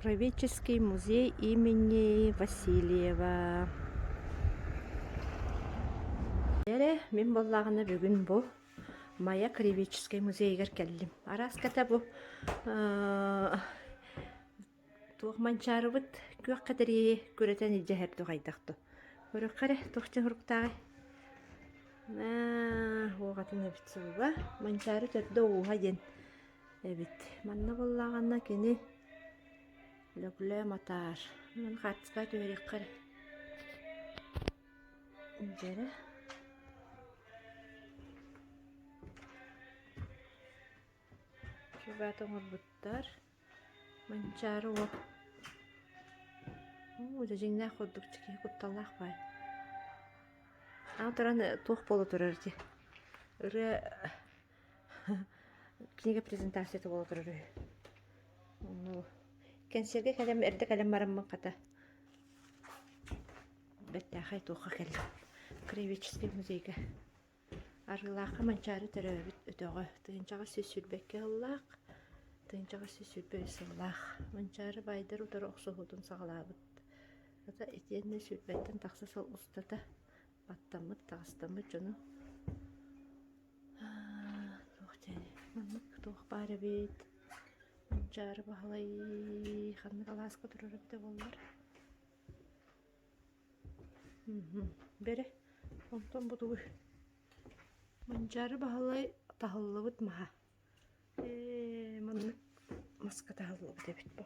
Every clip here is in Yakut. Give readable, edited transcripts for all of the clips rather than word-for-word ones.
Краеведческий музей имени Васильева. Эрэ, мин буоллаҕына бүгүн бу Майа краеведческай музейыгар кэллим. Арааската бу туох манчаарыбыт күөх кэтирииһи күрэтэн илдьэ иһэр дуу хайдах дуу. Көрүөххэ эрэ туох дьон уруктааҕый? Уоҕатын эбит сууга. Манчаары төрдө ууһа диэн эбит. Манна буоллаҕына кини Лөглөө Матаар. Маны хаартыскаҕа түһэриэххэ эрэ. Дьэрэ. Чубаат оҥорбуттар. Манчаары уол. Оо, дьиҥнээх курдук киһи кутталлаах баай. Аны туран туох буола турар дии. Ырыа Кинигэ презентацията буола турар үһү. Онно кэнсиэргэ кэлэн эрдэ кэлэн бараммын хата бэртээхэй туохха кэллим. Краеведческай музейга. Арыылаахха Манчаары төрөөбүт өтөҕө тыһыынчаҕа 122 сыллаах, тыһыынчаҕа 123 сыллаах. Манчаары баайдар утары охсуһуутун саҕалаабыт. Хата итиэннэ сүүрбэттэн тахса сыл устата баттаммыт, таҕыстаммыт дьону Туох диэний, маннык туох баар эбит, Манчаары Баһылай ханнык алааска турар эбитэ буоллар Бэрэ, онтон бу тугуй Манчаары Баһылай таһыллыбыт маһа Ээ маннык маска таһыллыбыт эбит бу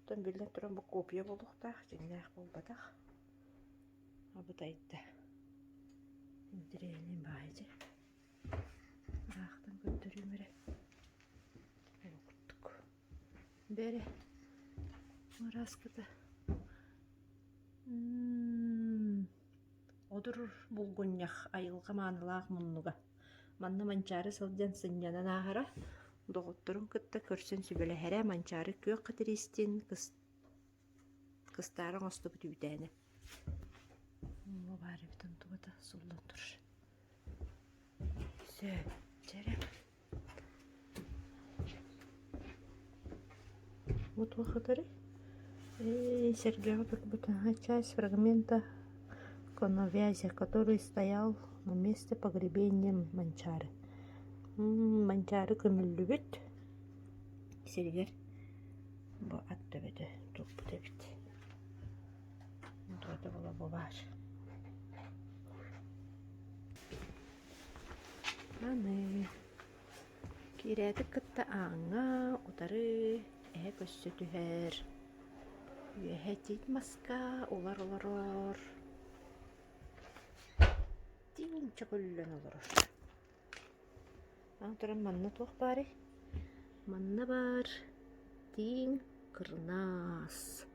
Оттон биллэн туран бу копия буолуохтаах, дьиҥнээх буолбатах Абытайда Интэриэһинэй баайы дьэ. Ыраахтан көрдөрүүм эрэ. Ол курдук. Бэрэ Мараската. Одур булгунньах айылҕа маанылаах муннуга. Манна Манчаары сылдьан сынньанан ааһара, доҕотторун кытта көрсөн сүбэлэһэрэ Манчаары күөх хатиристин кыстаары оҥостубут үүтээнэ. Бу баар эбит онтубата суллан турар. Сөп, дьэрэ. Бу туох ытарый? Эй, сэргэҕэ турбут часть фрагмента коновязи, который стоял на месте погребения Манчары. Манчары көмүллүбүт сиригэр бу ат төбөтө турбут эбит. Туота була бу баар. Аны киирээти кытта ааҥҥа утары эһэ көссө түһэр. Үөһэ тиит маска улар олорор. Тииҥ чөкөллөн олорор. Аны туран манна туох баарый? Манна баар тииҥ кырынаас.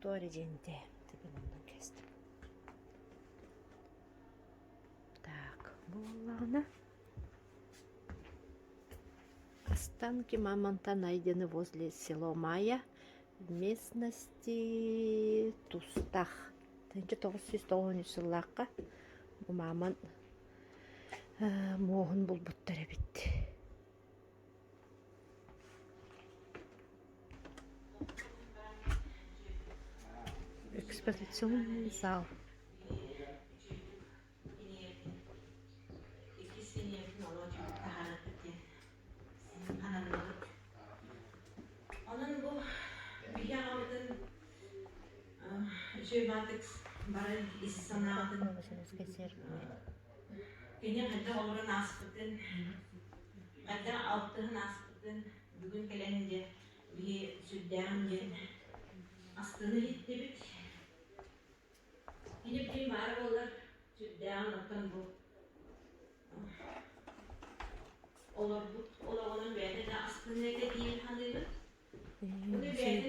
Туох эрэ диэнтэй тыгын кэстим. Так, буоллаҕына Останки мамонта найдены возле село Майя в местности Тустах. 1993 сыллаахха бу мааман муоһун булбуттар эбит. Экспозиционный зал. Онон бу биһи аҕабытын үчүгэй баатык бары ис санаатын кини хайдах олорон ааспытын, хайдах алтыһан ааспытын бүгүн кэлэн дьэ биһи сүрдээҕин диэн астына иһиттибит. Кини билигин баара буоллар сүрдээҕин оттон бу олорбут олоҕунан бэйэтэ да астыныа этэ дии саныыбын. Михаил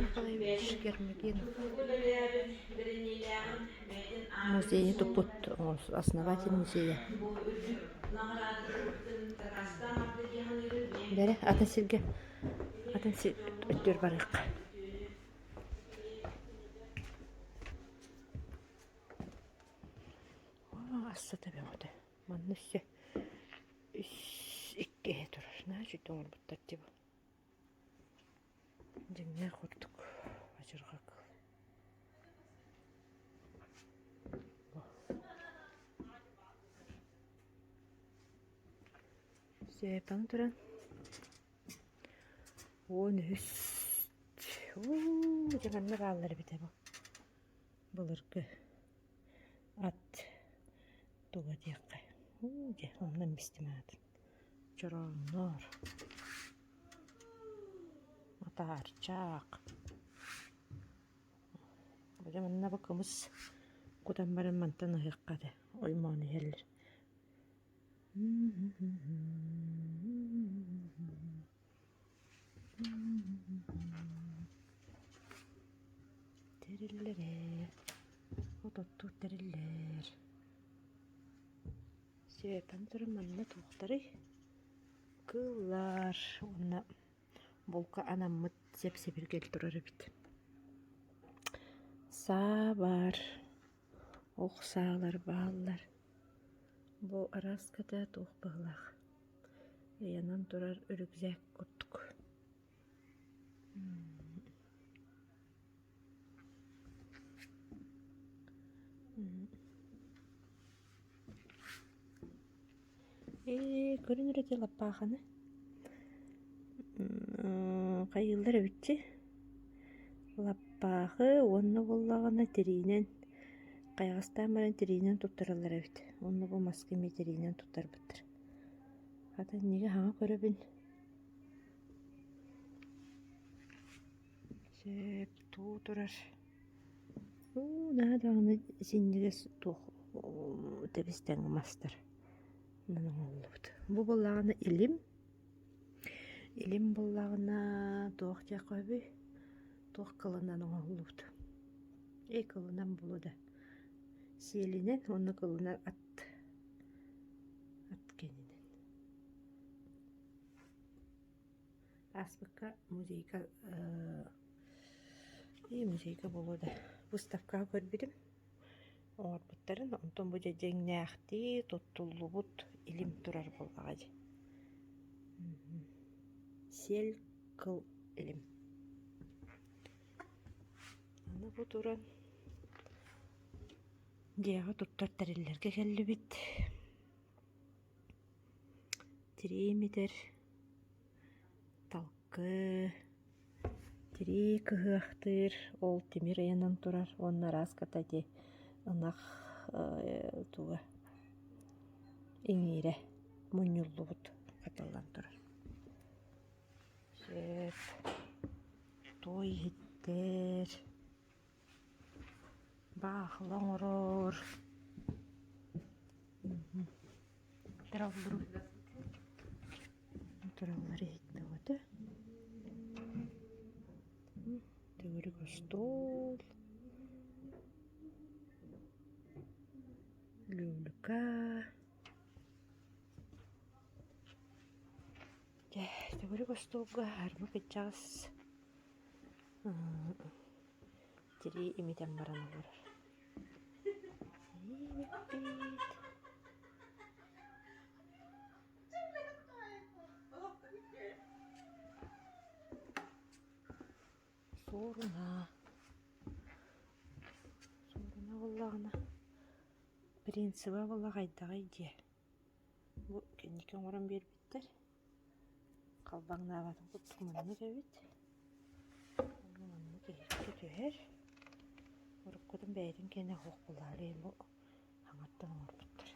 Николаевич Гермогенов музейы туппут основатель музея. Бэрэ атын сиргэ атын сир өттүгэр барыахха. Ассата бөҕөтө. Манна өссө үс икки эһэ турар. Наһаа үчүгэй оҥорбуттар дии бу. Дьиҥнээх курдук адьырҕа кыыл. Сөпөн туран 13 уу дьэ манна бааллар эбит бу былыргы ат туга диэххэ уу дьэ онно бистим аатын чорооннор атаарчаах дьэ манна бу кымыс кутан баран мантан ыһыахха этэ оймоон иһэллэр Тэриллэрэ, ототтуур тэриллэр. Сүөпэн туран манна туохтарый? Кыыллар уонна булка анаммыт сэп-сэбиргэл турар эбит. Саа баар. Ох саалар бааллар, бу араската туох быһыылаах ыйанан турар рюкзак курдук Ээ, көрүн эрэ ити лаппааханы хайыыллар эбитчи Лаппаахы уонна буоллаҕына тириинэн хайаҕастаан баран тириинэн туттараллар эбит уонна бу маска эмиэ тириинэн туттарбыттар. Хата инники хаҥа көрөбүн сөп туу турар уу наһаа даҕаны синньигэс туох тэбис-тэҥ мастар онон оҥоһуллубут. Бу буоллаҕына илим Илим буоллаҕына туох диэххэ сөбүй туох кылынан оҥоһуллубут Ээ кылынан буолуо да сиэлинэн уонна кылынан ат ат кэннинэн Ааспыкка музейга ээ музейга буолуо да выставкаҕа көрбүтүм оҥорбуттарын онтон бу дьэ дьиҥнээхтии туттуллубут илим турар буоллаҕа дии Сиэл кыл илим Аны бу туран дьиэҕэ туттар тэриллэргэ кэллибит Тирии имитэр талкы Тирии кыһыахтыыр, ол тимир ыйанан турар уонна араас-ката ити ынах туга иҥиирэ мунньуллубут хатыллан турар. Сөп. Туой иһиттэр, баахыла оҥорор. Тураллар иһит бөҕөтө Төгүрүк остуол люлька Дьэ төгүрүк остуолга арба кыччаҕас тирии имитэн баран олорор Имиппит Суоруна. Суоруна буоллаҕына принциба буолла хайдаҕый диэ. Бу кэнники оҥорон биэрбиттэр. Халбаҥнаабатын курдук маннык эбит. Уонна маннык иһиккэ түһэр. Уруккутун бэйэтин кэннэ оһох булаары бу хаҥаттан оҥорбуттар.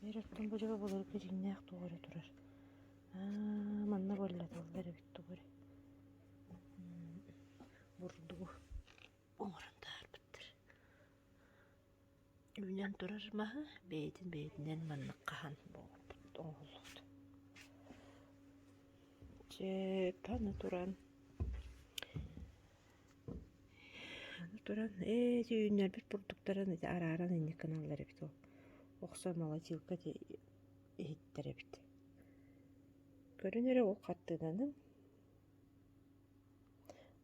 Биир оттон бу дьоро былыргы дьиҥнээх туох эрэ турар. Аа, манна буоллаталлар эбит тугу эрэ. Бурдугу оҥорон таһаарбыттар. Үүнэн турар маһы бэйэтин бэйэтинэн маннык хаһан оҥоһуллубут. Чэ, аны туран Аны туран, ээ ити үүннэрбит бурдуктарын ити арааран инник гыналлар эбит ол. Охсор молотилка ити иһиттэр эбит. Көрөн эрэ ол хаттыынаным.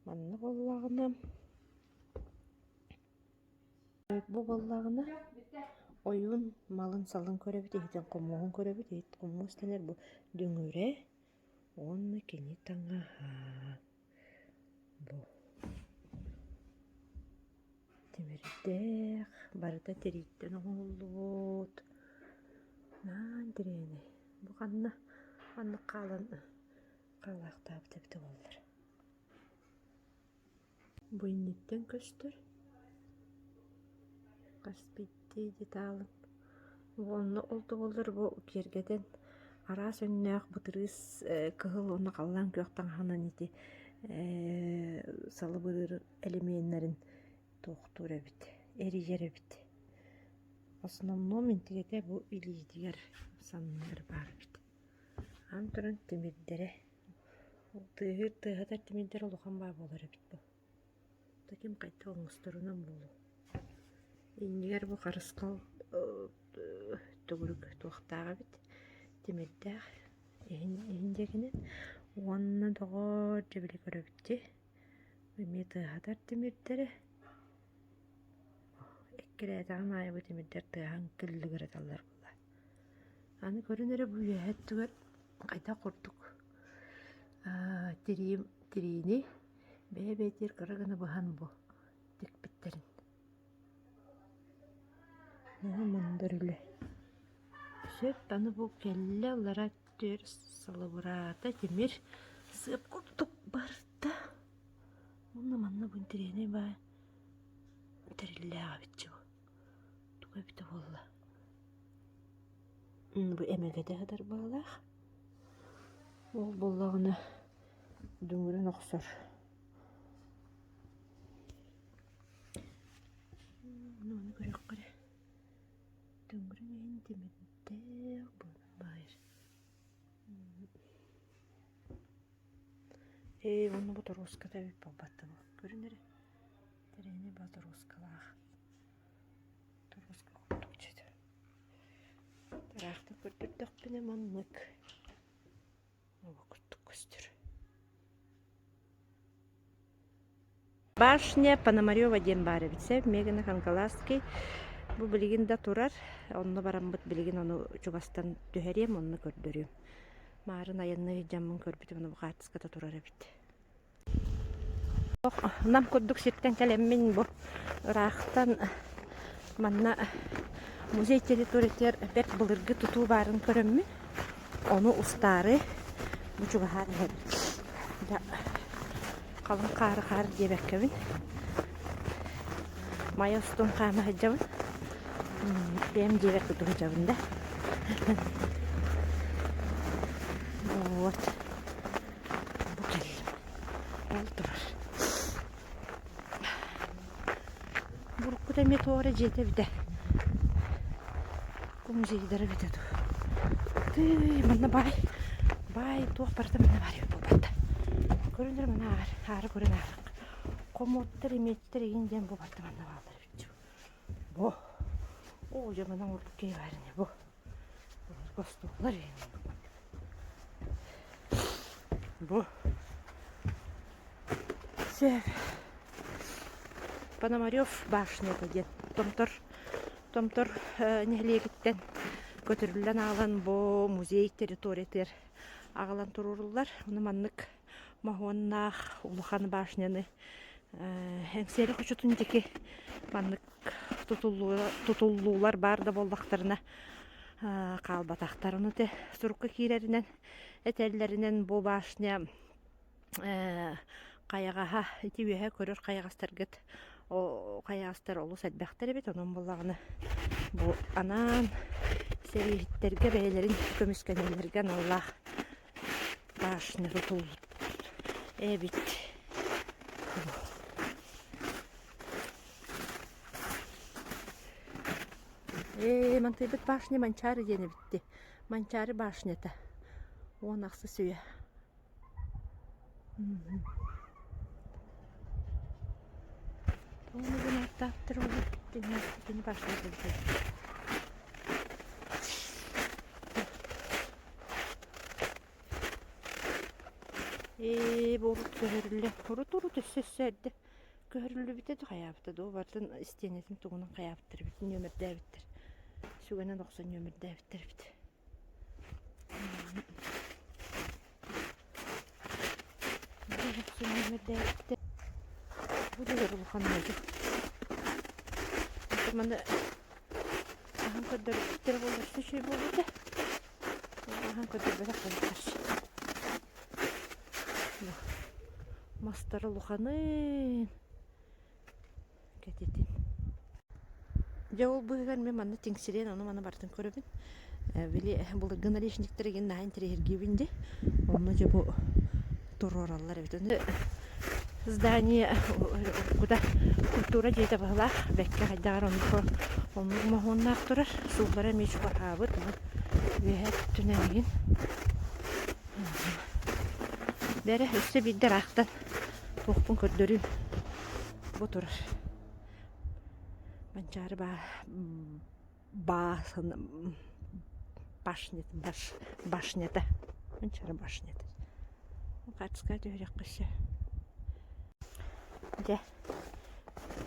Манна буоллаҕына бу буоллаҕына ойуун малын-салын көрөбүт, иһитин хомуоһун көрөбүт, иһит хомуос дэнэр бу дүҥүрэ уонна кини таҥаһа. Бу тимирдээх, барыта тирииттэн оҥоһуллубут. Наан тириэнэй. Бу ханна ханнык хаалан хаалаахтаабыт эбитэ буоллар. Бу инниттэн көстөр хас биирдии деталын уонна ол да буоллар бу киэргэтэн араас өҥнөөх бытырыыс кыһыл уонна халлаан күөх таҥаһынан ити салыбырыыр элеменнэрин туохтуур эбит, эрийэр эбит. Основном интигэтэ бу илиитигэр санныгар баар эбит. Аан туран тимирдэрэ Тыаһыыр тыаһатар тимирдэр улахан баа буолар эбит бу. Таким хайдах оҥосторунан буолуо. Иннигэр бу харысхал төгүрүк туохтаах эбит, тимирдээх иһин иһин диэкинэн уонна доҕоор дьэ били көрөбүт дии эмиэ тыаһатар тимирдэрэ эккирээтэҕим аайы бу тимирдэр тыаһаан күллүгүрэтэллэр буолла. Аны көрүн эрэ бу үөһэ өттүгэр хайдах курдук тириим тириини бэйэ-бэйэтигэр кыра гына быһан бу тикпиттэрин. Мындыр үлэ. Сөп аны бу кэллэ аллара өттүгэр салыбыраата тимир сыап курдук барда. Уонна манна бу интэриэһинэй баай тэриллээх эбит бу. Туга эбитэ буолла? Бу эмэгэтэ сытар быһыылаах. Ол буоллаҕына дүҥүрүн охсор. Ону көрүөххэ эрэ. Дүҥүрүн иһин тимирдээх буолан баайар. Ээ, уонна бу торуоската эбит буолбатта бу. Көрүн эрэ. Тэрээнэ ба торуоскалаах. Торуоска курдук дьиэтэ. Ыраахтан көрдөрдөхпүнэ маннык оҕо курдук көстөр. Башня Пономарева диэн баар эбит сөп Мегана Кангаласский бу билигин да турар онно бараммыт билигин ону чугастан түһэриэм онно көрдөрүөм маарын айанныы сылдьаммын көрбүтүм ону бу хаартыската турар эбит Нам курдук сиртэн кэлэммин бу ыраахтан манна музей территориятыгар бэрт былыргы тутуу баарын көрөммүн, ону устаары бу чугаһаан иһэбин. Да халыҥ хаары хаар диэбэккэбин мае устун хаама сылдьабын. Бэйэм дьиэбэр курдук сылдьабын да. Вот. Бу кэллим. Ол турар. Буруккута эмиэ туох эрэ дьиэтэ эбитэ. Музейдара эбитэ дуу. Тыый, манна баай, баай туох барыта манна баар эбит буолбатта. Көрүнэр манна аар, аары көрөн аарах. Хомуоттар, имиэттэр игин диэн бу барыта манна бааллар эбит. Бу. Оо, дьэ манна оҥорбут киһи баар ини бу. Остуоллар Бу Сөп. Пономарев башнята диэн Томтор Томтор нэһилиэгиттэн көтүрүллэн аҕалан бу музей территориятыгар аҕалан туруоруллар. Ону маннык моһуоннаах улахан башняны Эҥсиэли хочотун диэки маннык тутуллуулар баар да буоллахтарына хаалбатахтар. Ону те сурукка киирэринэн этэллэринэн бу башня хайаҕаһа ити үөһэ көрөр хайаҕастаргыт хайаҕастар олус элбэхтэр эбит. Онон буоллаҕына бу анаан сэрииһиттэргэ бэйэлэрин көмүскэнэллэргэ аналлаах башня тутуллубут эбит. Ээ, мантыйбыт башня Манчаары диэн эбитти. Манчаары башнята. 10 үйэ. Тоҕо ааттаахтар ол кини башнята Ээ, бу урут көһөрүллэ. Урут-урут өссө-өссө эрдэ көһөрүллүбүтэ да хайаабыта дуу, барытын истиэнэтин тугунан хайаабыттар эбит, нүөмэрдээбиттэр. Сүгэнэн охсон нүөмэрдээбиттэр эбит. Охсон нүөмэрдээбиттэр. Бу да улахан модьу. Маны аһан көрдөрбүттэр буоллар үчүгэй буолбута. Аһан көрдөрбөтөх буолуохтар. Мастара улаханын кэтитин. Дьэ ол быыһыгар мин манна тиҥсириэн ону-маны барытын көрөбүн. Били былыргы наличниктар игин наһаа интэриэһиргиибин дии. Онно дьэ бу туруораллар эбит. Ону здание уруккута культура дьиэтэ быһыылаах. Бэккэ хайдаҕар оннук оннук моһуоннаах турар. Сууллара эмиэ чугаһаабыт. Үөһэ өттүнэн игин. Бэрэ өссө биирдэ ыраахтан туохпун көрдөрүүм. Бу турар. Манчаары баасын башнята башнята Манчаары башнята Хаартыскаҕа түһэриэххэ сөп.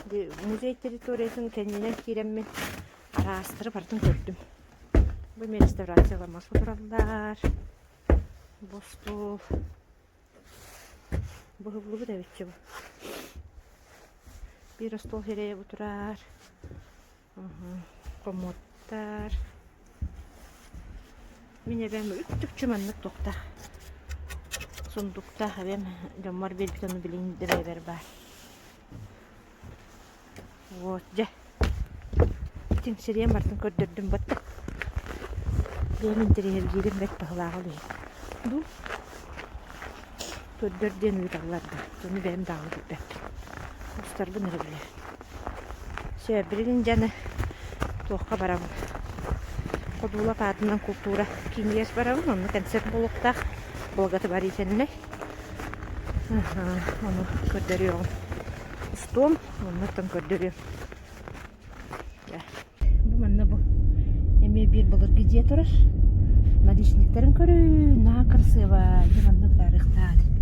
Дьэ, музей территориятын кэннинэн киирэммин араастары барытын көрдүм. Бу эмиэ реставрациялар мас тураллар. Бу остуол Быһыллыбыт эбит бу. Биир остуол сирэйэ бу турар. Хомуоттар. Мин эбэм үт-үкчү маннык туохтаах сундуктаах эбэм дьоммор биэрбит ону билигин да бэйэбэр баар. Вот дьэ. Тиҥсириэн барытын көрдөрдүм баттах. Бэйэм интэриэһиргиирим бэрт баһылааҕа үһү. Дуу көрдөр диэн ыыталлар да, ону бэйэм даҕаны билбэппин. Устарбын эрэ билэбин. Сөп, билигин дьэ аны туохха барабын? Ходуулап аатынан култуура киинигэр барабын, онно концерт буолуохтаах, благотворительнай. Ону көрдөрүөҕүм. Устуом, оннуттан көрдөрүөм. Бу манна бу эмиэ биир былыргы дьиэ турар. Наличниктарын көрүү, наһаа красиво. Дьэ манна бытаарыахтаах.